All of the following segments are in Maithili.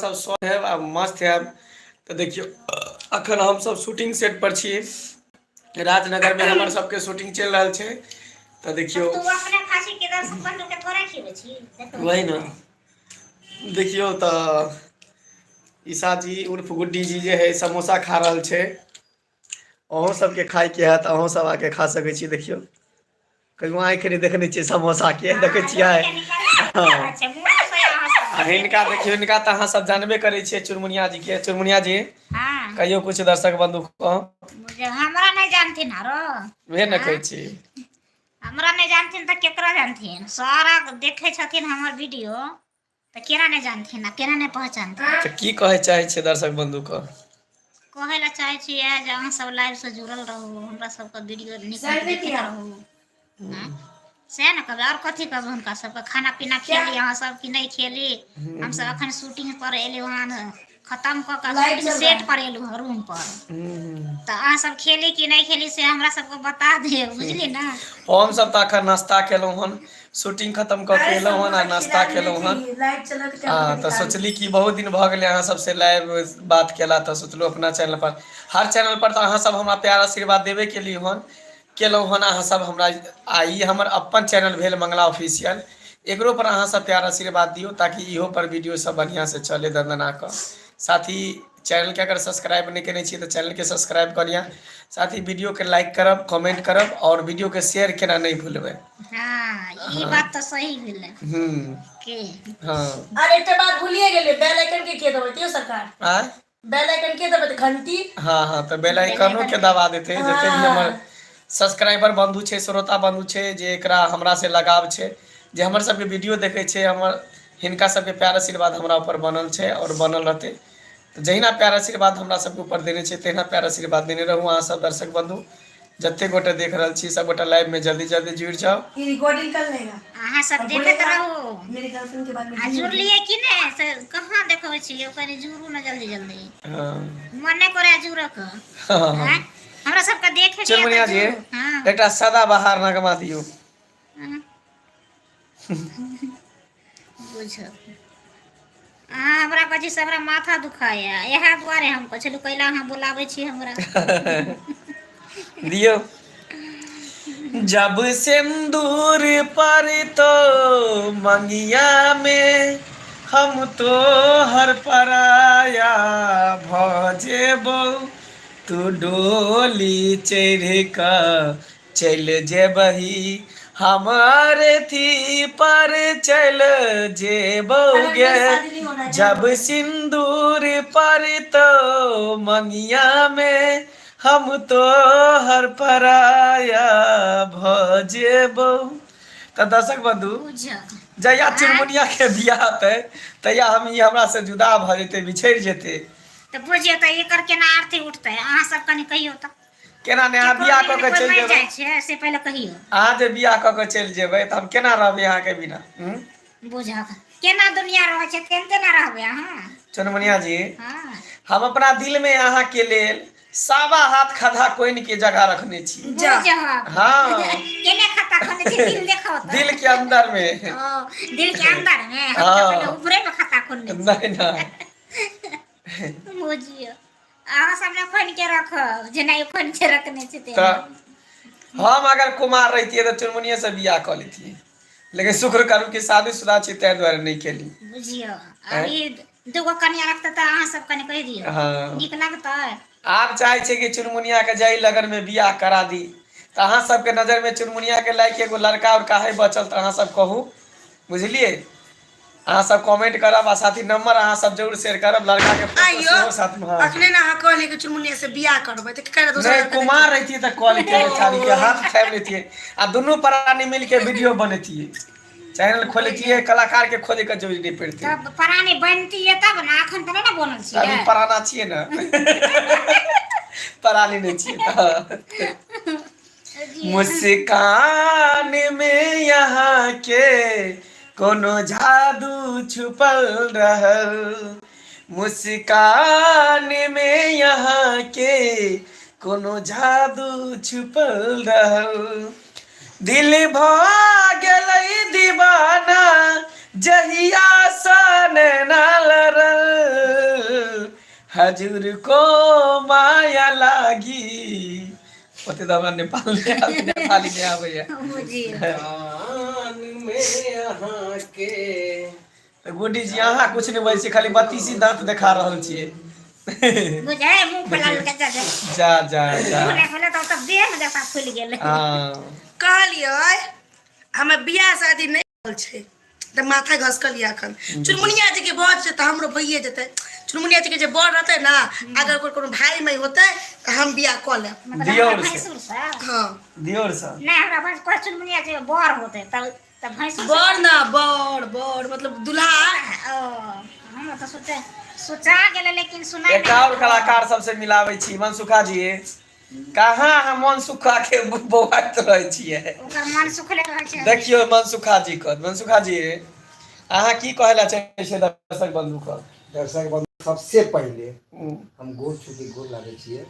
सब स्वस्थ हैब आ मस्त हैब। तऽ देखियौ, अखन हमसब शूटिंग सेट पर छी। राजनगर में हमर सबके शूटिंग चलि रहल छै। तऽ देखियौ, तू अपने खासी के दर्शक बंधु के थोड़े खिबै छी, देखबै। वही ने, देखियौ तऽ ईशा जी उर्फ गुड्डी जी जे है समोसा खा रहल छै। अहूँ सबके खायके हैत, अहूँ सब आके खा सकै छी। देखियौ, कहियो आँखि नहि देखने छियै समोसा के, देखै छियै। हँ, अच्छा, मुँह से अहाँ सब आ हिनका देखियौ, हिनका तऽ अहाँ सब जानबे करै छियै, चुनमुनिया जी के। चुनमुनिया जी, कहियो कुछ दर्शक बंधु को। बुझ, हमरा नहि जानथिन आरो। उहे ने कहै छी। हमरा नहि जानथिन तऽ केकरा जानथिन? सारा देखै छथिन हमर वीडियो, तऽ केना नहि जानथिन आ केना नहि पहचानथिन? तऽ की कहै चाहै छियै दर्शक बंधु के? कहै लए चाहै छी इएह जे अहाँ सब लाइव से जुड़ल रहू, हमरा सबके वीडियो नीक नीक देखैत रहू। सएह ने कहबै, आओर कथी कहबै हुनका सबके? खाना पीना खेली अहाँ सब कि नहि खेली? हमसब अखन शूटिंग पर एलहुँ हन, खतम कऽ कऽ शूटिंग सेट पर एलहुँ हन रूम पर। तऽ अहाँ सब खेली कि नहि खेली से हमरा सबके बता देब, बुझली ने? हम सब तऽ अखन नाश्ता केलहुँ हन, शूटिंग खतम कऽ के एलहुँ हन आ नाश्ता केलहुँ हन। हँ, तऽ सोचली कि बहुत दिन भऽ गेलै अहाँ सबसँ लाइव बात केला, तऽ सोचलहुँ अपना चैनल पर, हर चैनल पर तऽ अहाँ सब हमरा प्यार आशीर्वाद देबे केली हन, केलहुँ हन अहाँ सब हमरा। आ ई हमर अपन चैनल भेल मंगला ऑफिशियल, एकरो पर अहाँ सब प्यार आशीर्वाद दियौ ताकि इहो पर वीडियो सब बढ़िआँ से चले दनदना कऽ। साथ ही चैनलके अगर सब्सक्राइब नहि केने छियै तऽ चैनलके सब्सक्राइब कऽ लिअ। साथ ही वीडियोके लाइक करब, कमेंट करब आओर वीडियोके शेयर केना नहि भूलबै। हँ, ई बात तऽ सही भेलै। के हँ। अरे, एकटा बात भूलिए गेलियै, बेल आइकन के के दबेतियो सरकार? आँय? बेल आइकन के दबेतै, घंटी? हँ हँ, तऽ बेल आइकनो के दबा देतै जते भी हमर सब्सक्राइबर बंधु छै, श्रोता बंधु छै, जे एकरा हमरा से लगाव छै, जे हमर सबके वीडियो देखै छै। हमर हिनका सबके प्यार आशीर्वाद हमरा ऊपर बनल छै आओर बनल रहतै। तऽ जहिना प्यार आशीर्वाद हमरा सबके ऊपर देने छै, तहिना प्यार आशीर्वाद देने रहू अहाँ सब। दर्शक बंधु, जते गोटे देख रहल छी, सब गोटे लाइव में जल्दी जल्दी जुड़ि जाउ। ये रिकॉर्डिंग कर लेगा अहाँ सब और देखैत बोलेगा रहू। मेरी गर्लफ्रेंड के बारे में। आ जुड़लियै कि नहि से कहाँ देखबै छियै? कनि जुड़ू ने जल्दी जल्दी। मन नहि करै जुड़ऽ के। आँय? हमरा सबके देखे के चुनमुनिया जी, हँ। एकटा सदाबहार नगमा दियौ। बुझल, अहाँ हमरा कहै छी से हमरा माथा दुखाया, इएह दुआरे हम कहै छलहुँ कैला अहाँ बुलाबै छी हमरा। दियौ। जब सिंदूर पर तो मंगिया में हम तो हर पराया भ जेबौ, तू डोली चढ़ कऽ चलि जेबही, हमर थी पर चल जेबौ गे। जब सिंदूर पर तो मंगिया में हम तो हर पराया भ जेबौ। तऽ दर्शक बंधु, जहिया चुनमुनिया के बियाह हेतै तहिया हम ई हमरा से जुदा भऽ जेतै, बिछड़ि जेतै। तऽ बुझियौ तऽ एकर केना आरती उठतै, अहाँ सब कनि कहियौ तऽ। केना नहि? अहाँ केकरो बियाह बिन कऽ के कोइ चलि मरि जेबै, जाइ छै से पहिले कहियौ। अहाँ जे बियाह कऽ के चलि जेबै तऽ हम केना रहबै अहाँके बिना? बुझक केना दुनिया रहै छै, तेनते ने रहबै अहाँ। चुनमुनिया जी, हँ। हम अपना दिल में अहाँ के लेल सावा हाथ खधा कोइन के जगह रखने छी। बुझक। हँ। केने खाता खोलने छी दिल, देखो तऽ। दिल के अंदर में। ओ, दिल के अंदर में? हम तऽ पहिले ऊपरे में खाता खोलने छी। नहि नहि। बुझियौ, अहाँ सब ने खोलि के रखब जेना ई खोलि के रखने छी तेना। तऽ हम अगर कुमार रहितियै तऽ चुनमुनिये से बियाह कऽ लेतियै, लेकिन शुक्र करू कि शादीशुदा छी, ताहि दुआरे नहि केली। बुझियौ, अभी दूगो कनिया रखतै तऽ अहाँ सब कनि कहि दियौ। हँ। नीक लगतै? आब चाहै छै कि चुनमुनिया के जाहि लगन मे बियाह करा दी। तऽ अहाँ सबके नजर मे चुनमुनिया के लायक एगो लड़का और काहे बचल, तऽ अहाँ सब कहू, बुझलियै? अहाँ सब कमेंट करब आ साथ ही नंबर अहाँ सब जरूर शेयर करब, लड़का के फोटो आइयो सेहो साथ में। हँ। अखने ने अहाँ कहलियै कि चुनमुनिया से बियाह करबै, तऽ केकरा दोसर नहि लड़का? कुमार रहितियै तऽ कऽ लेतियै बेचारी के हाथ थामि लेतियै आ दुनू प्राणी मिल के वीडियो बनेतियै, चैनल खोलतियै, कलाकार के खोजे के जरूरी नहि पड़तै। तब प्राणी बनतियै तब ने, अखन तऽ नहि ने बनल अभी छियै। पराना छियै ने, परानी नहि छियै तऽ। मुस्कान में यहाँ के कोनो जादू छुपल रहल, मुस्कान में यहाँ के कोनो जादू छुपल रहल, दिल भऽ गेलै दीवाना जहिया सन ना लड़ल हजूर को माया लागी। ओते तऽ हमरा नेपाल नहि आबै, नेपाली नहि आबैया। बुझियौ। कान मे अहाँके तऽ गुड्डी जी अहाँ कुछ नहि बजै छियै, खाली बत्तीसी दाँत देखा रहल छियै। बुझै मुँह फुला लेलकै, जा जा। जा जा जा। मुँह नहि फुले तऽ देह मे जकाँ फुलि गेलै। हँ। कहलियै हमर बियाह शादी नहि भेल छै तऽ माथा घसकल यऽ एखन। चुनमुनिया जी के बर छै तऽ हमरो भइए जेतै। चुनमुनिया जी के जे बर रहतै ने, अगर ओकर कोनो भाय माय होतै तऽ हम बियाह कऽ लेब। मतलब हमरा दियोर से। भैंसुर से? हँ। दियोर से। नहि, हमरा भैंस कहै चुनमुनिया जी के बर होतै तब तऽ भैंसुर से। बर ना, बर बर मतलब दुल्हा। ओ हमरा तऽ सोचे सोचा गेलै लेकिन सुनाइ एकटा नहि आओर कलाकार सबसे मिलाबै छी। मनसुखा जी, कहाँ अहाँ मनसुखा के बौआइत रहै छियै? ओकर मन सुखले रहै छै। देखियौ मनसुखा जी के। मनसुखा जी, अहाँ की कहै लए चाहै छियै दर्शक बंधु के? दर्शक बंधु, सबसे पहिले हम गोर छू के गोर लागै छियै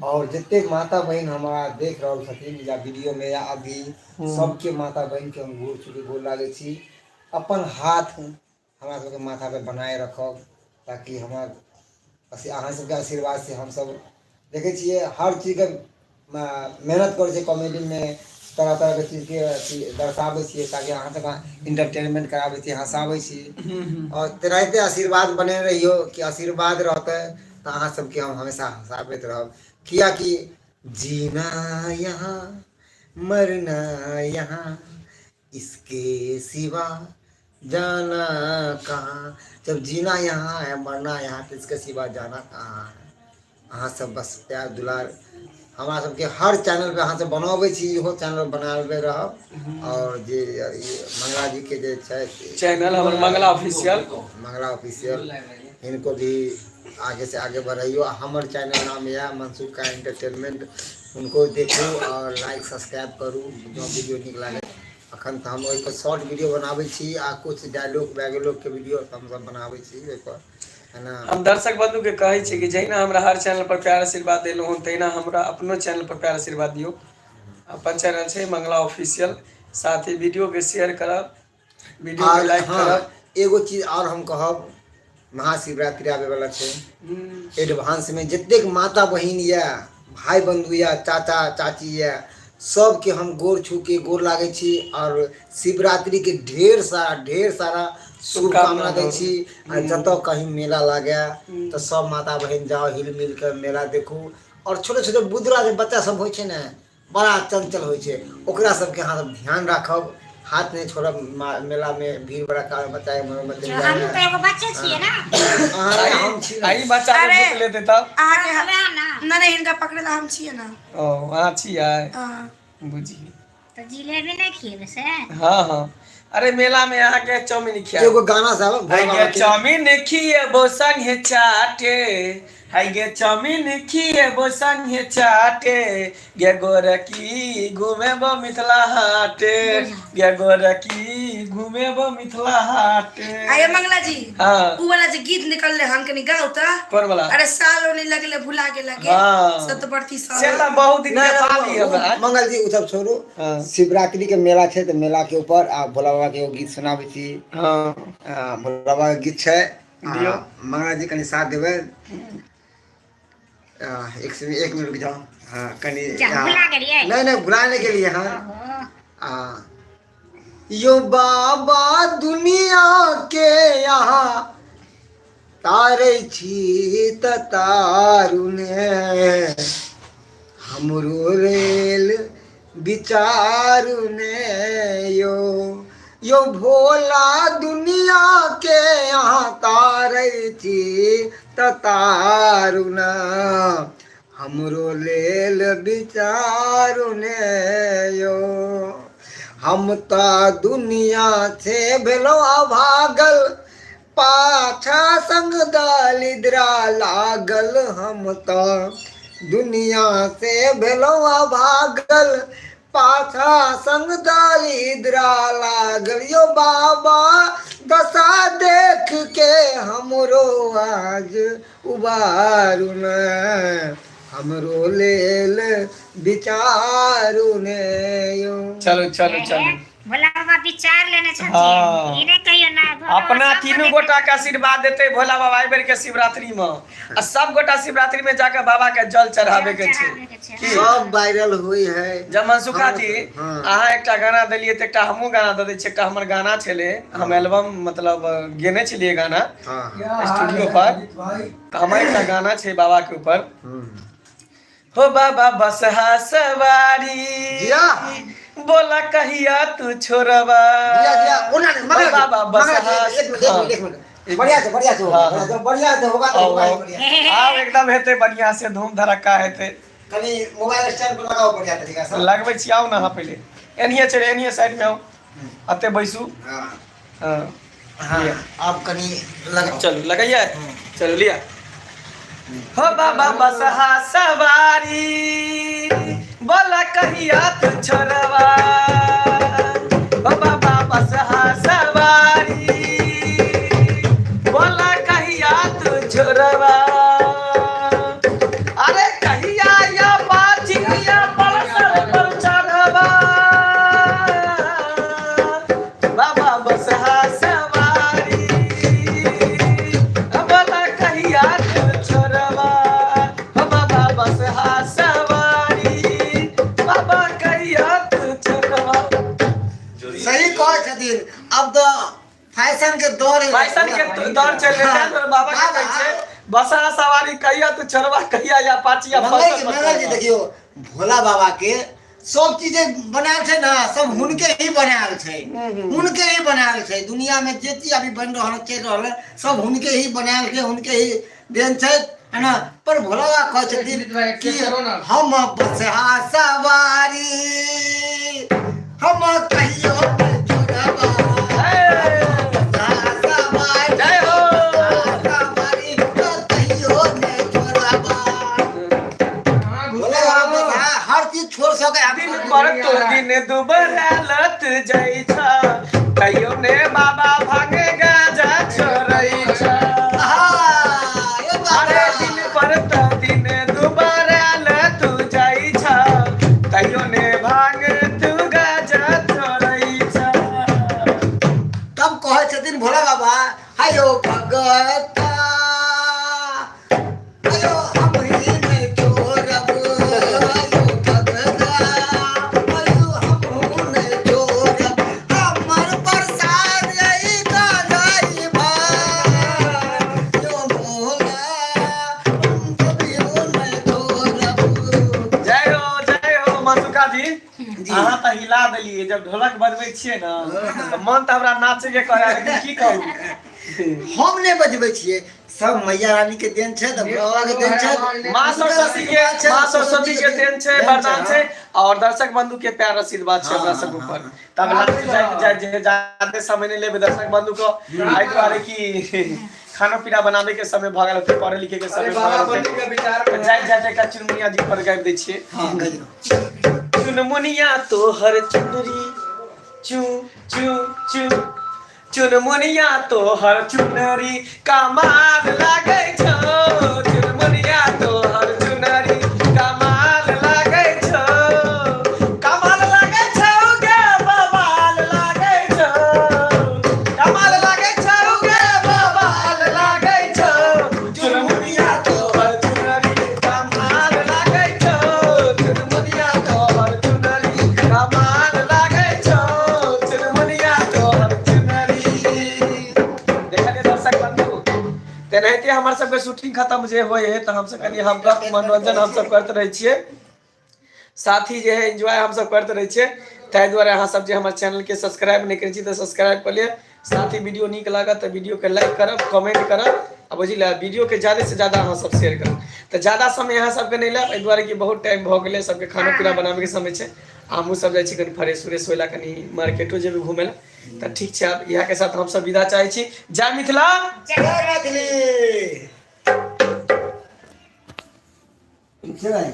और जतेक माता बहिन हमरा देख रहल छथिन या वीडियो में या अभी, सबके माता बहिन के हम गोर छू के गोर लागै छी। अपन हाथ हमरा सबके माथा पे बनाए रखब ताकि हमरा अहाँ सबके आशीर्वाद से हमसब देखै छियै हर चीजके मेहनत करै छियै, कॉमेडीमे तरह तरहके चीजके अथी दर्शाबै छियै ताकि अहाँ सबके इंटरटेनमेंट कराबै छी, हँसाबै छी आओर तेनाहिते आशीर्वाद बने रहियौ कि आशीर्वाद रहतै तऽ अहाँ सबके हम हमेशा हँसाबैत रहब, किएकि जीना यहाँ मरना यहाँ इसके सिवा जाना कहाँ। जब जीना यहाँ है मरना यहाँ तो इसके सिवा जाना कहाँ है। अहाँ सब बस प्यार दुलार हमरा सबके हर चैनल पे अहाँ सब बनबै छी, इहो चैनल बनाबे रहब। और जे ई मंगला जी के जे छै चैनल हमर मंगला ऑफिशियल, मंगला ऑफिशियल, हिनको भी आगे से आगे बढ़ैयो। हमर चैनल नाम यऽ मनसुख का एंटरटेनमेंट, हुनको देखू और लाइक सब्सक्राइब करू जँ वीडियो नीक लागै। अखन तऽ हम ओहिपर शॉर्ट वीडियो बनाबै छी आ कुछ डायलॉग वैगलॉग के वीडियो हमसब बनाबै छी ओहिपर, है ना। हम दर्शक बंधु के कहै छी कि जहिना हमरा हर चैनल पर प्यार आशीर्वाद देलहुँ हन, तहिना हमरा अपनो चैनल पर प्यार आशीर्वाद दियौ। अपन चैनल छै मंगला ऑफिशियल। साथ ही वीडियो के शेयर करब, वीडियो के आर लाइक हँ, करब। एगो चीज आओर हम कहब, महाशिवरात्रि आबैवला छै। एडवांसमे जतेक माता बहिन यऽ, भाय बन्धु यऽ, चाचा चाची यऽ, सबके हम गोर छू के गोर लागै छी आओर शिवरात्रिके ढेर सारा ढेर सारा शुभकामना दै छी। आ जतऽ कहीं मेला लागै तऽ सब माता बहिन जाउ, हिल मिल कऽ मेला देखू। आओर छोटे छोटे बुदरा जे बच्चा सब होइ छै ने, बड़ा चंचल होइ छै, ओकरा सबके अहाँ सब ध्यान राखब, हाथ नहि छोड़ब। मेला मे भीड़ भड़क्का मे बच्चा एम्हर ओम्हर चलि जाय। हमहूँ तऽ एगो बच्चे छियै ने। अहाँ हम छी आ ई बच्चा के अरे! भूख लेतै तब? अहाँके वएह ने। नहि नहि, हिनका पकड़े ला हम छियै ने। ओ अहाँ छियै? हँ। बुझियै। तऽ जिलेबी नहि खियेबै से? हँ हँ, अरे मेला में अहाँके चाउमिन खियाएब। एगो गाना सब भोला है बाबा गे के चाउमिन खिएबो संगे चाटे, है गे चाउमिन खिएबो संगे चाटे, गे गोरकी घुमेबो मिथिला हाटे, गे गोरकी घुमेबो मिथिला हाटे। आये मंगला जी, हाँ। उ वाला जे गीत निकलले हन कनी गाउ त। कोन वाला? अरे सालो नहीं लगले भुला गेला के। हाँ। सतबरती साल। से तऽ बहुत दिन नहि, के बाद नहि, ही हमरा। मंगल जी, ओ सब छोड़ू। हाँ। शिवरात्रि के मेला छै तऽ मेला के ऊपर आ भोला बाबा के एगो गीत सुनाबै छी। हाँ। भोला बाबा के गीत छै। दियौ। मंगला जी कनि साथ देबै। एक से एक मिनट रुक जाओ। हाँ कनि। जा, भुला गेलियै? नहि नहि, भुला नहि गेलियै। हाँ। ओहो। आ यो बाबा दुनिया के यहाँ तारै छी त तारू ने, हमरो रेल विचारू ने। यो यो भोला दुनिया के यहाँ तारै छी त तारू ने, हमरो लेल विचारू ने। यो हम तऽ दुनिया से भेलहुँ अभागल, पाछा संग दलिद्रा लागल। हम तऽ दुनिया से भेलहुँ अभागल, पाछा संग दलिद्रा लागल। यो बाबा दशा देख के हमरो आज उबारू ने, हमरो लेल विचारू ने। यो चलू चलू चलू। भोला बाबा विचार लेने छथिन। हाँ। ई नहि कहियो ना भोला बाबा अपना सबके तीनू देखै गोटा के आशीर्वाद देते भोला बाबा एहि बेर के शिवरात्रि में, आ सब गोटा शिवरात्रि में जाके बाबा के जल चढ़ाबे के जल छै। चढ़ाबे के छै। की सब वायरल हुई है। जब मनसुखा जी हाँ। अहाँ एकटा गाना देलियै तऽ एकटा हमहूँ गाना दऽ दै छियै। एकटा हमर गाना छलै, हम एल्बम मतलब गेने छलियै गाना हाँ स्टूडियो पर। तऽ हमर एकटा गाना छै बाबा के ऊपर। हो बाबा बसहा सवारी जिया। बोला कहिया तू छोड़बा। जिया जिया ओना नहीं हो मगर बाबा बसहा। एक मिनट, एक मिनट, एक मिनट, बढ़िया से, बढ़िया से होगा। हाँ। जब बढ़िया से होगा तो आओ, होगा ही आओ। बढ़िया। आब एकदम हेतै बढ़िया से, धूम धड़क्का हेतै। कनी मोबाइल स्टैंड पर लगाओ बढ़िया तरीका से। लगबै छी, आउ ने अहाँ पहिले एनहिए चलि, एनहिए साइडमे आउ, एते बैसू। हाँ। हाँ। हाँ, अब कनी लगाओ। चलू लगैया, चलू लिया। हो बाबा बसहा सवारी बोला कहिया तू छोड़वा, हो बाबा बसहा सवारी बोला कहिया तू छोड़वा, अरे कहिया या बाजिया पलसर पर चढ़वा, बाबा बसहा सवारी बोला कहिया तू छोड़वा, हो बाबा बसहा सवारी बाबा कहिया तू छोड़वा। सही कहै छथिन। अब तऽ फैशन के दौर है। फैशन के दौर चल रहल है, बाबा के कहै छै बसहा सवारी कहिया तू छोड़वा, कहिया या पाचिया मंगल पलसर जी, पर मंगल जी चढ़वा। देखियो भोला बाबा के सब चीज जे बनायल छै ने, सब हुनके ही बनायल छै, हुनके ही बनायल छै। दुनिया में जे चीज अभी बनि रहल चलि रहल है, सब हुनके ही बनायल छै, हुनके ही देन छै, है ना? पर भोला बाबा कहै छथिन कि हम बसहा सवारी हम कहियो नहि छोड़बा। बसहा सवारी, जय हो। सवारी कहियो नहि छोड़बा। भोला बाबा बसहा हर चीज छोड़ सके। दिन पर तो दिन दुबरालत जाइ छ, कहियो ने बाबा भागे गाजा छोड़ै छ। हाँ, ये बाबा। अरे दिन पर तो दिन दुबरालत जाइ छ, कहियो ने भांग तू गाजा छोड़ै छ। तब कहै छथिन भोला बाबा, हायो भगता, हायो हमही नहि छोड़ब, हायो भगता, हायो हमहूँ नहि छोड़ब, हमर प्रसाद यही गाजाई भाई, यो भोला हम कभियो नहि छोड़ब। जय हो, जय हो मनसुखा जी। अहाँ तऽ हिला देलियै। जब ढोलक बजबै छियै ने तऽ मन तऽ हमरा नाचे के करे, लेकिन की करू। हम नहि बजबै छियै, सब मैया रानी के देन छै, तऽ भोला बाबा के देन छै। माँ सरस्वती के, माँ सरस्वती के देन छै, वरदान छै और दर्शक बंधु के प्यार आशीर्वाद छै हमरा सब ऊपर। तब लास्ट जाय जाय जादे समय नहि लेबै दर्शक बंधु को, एहि दुआरे कि खाना पीना बनाबे के समय भऽ गेल होतै, पढ़े लिखे के समय भऽ गेल होतै। जाइत जाइत एकटा चुनमुनिया जी पर गाबि दै छियै। हाँ, गजब। चुनमुनिया तोहर चुनरी चू चू चू, चुनमुनिया तोहर चुनरी कमाल लागै छौ, चुनमुनिया तोहर चुनरी कमाल लागै छौ, कमाल लागै छौ गे बवाल लागै छौ, कमाल लागै छौ गे बवाल लागै छौ, चुनमुनिया तोहर चुनरी कमाल लागै छौ, चुनमुनिया तोहर चुनरी कमाल लागै छौ, चुनमुनिया तोहर चुनरी। देखलियै दर्शक बंधु, तेनाहिते हमर सबके शूटिंग खत्म जे होइ है तऽ हमसब कनि हम मनोरंजन हमसब करैत रहै छियै, साथ ही जे है एन्जॉय हमसब करैत रहै छियै। ताहि दुआरे अहाँ सब जे हमर चैनल के सब्सक्राइब नहि करै छी तऽ सब्सक्राइब कऽ लिअ। साथ ही वीडियो नीक लागत तऽ वीडियो के लाइक करब, कमेंट करब आ बुझलियै वीडियो के ज्यादा से ज्यादा अहाँ सब शेयर करब। तऽ ज्यादा समय अहाँ सबके नहि लेब, एहि दुआरे कि बहुत टाइम भऽ गेलै, सबके खाना पीना बनाबैके समय छै। हमहूँ सब जाइ छी कनि फ्रेश उरेश होय लए, कनि मार्केटो जेबै घुमै लए। तऽ ठीक छै, आब इएह के साथ हमसब विदा चाहै छी। जय मिथिला, जय मैथिली। ठीक छै भाई।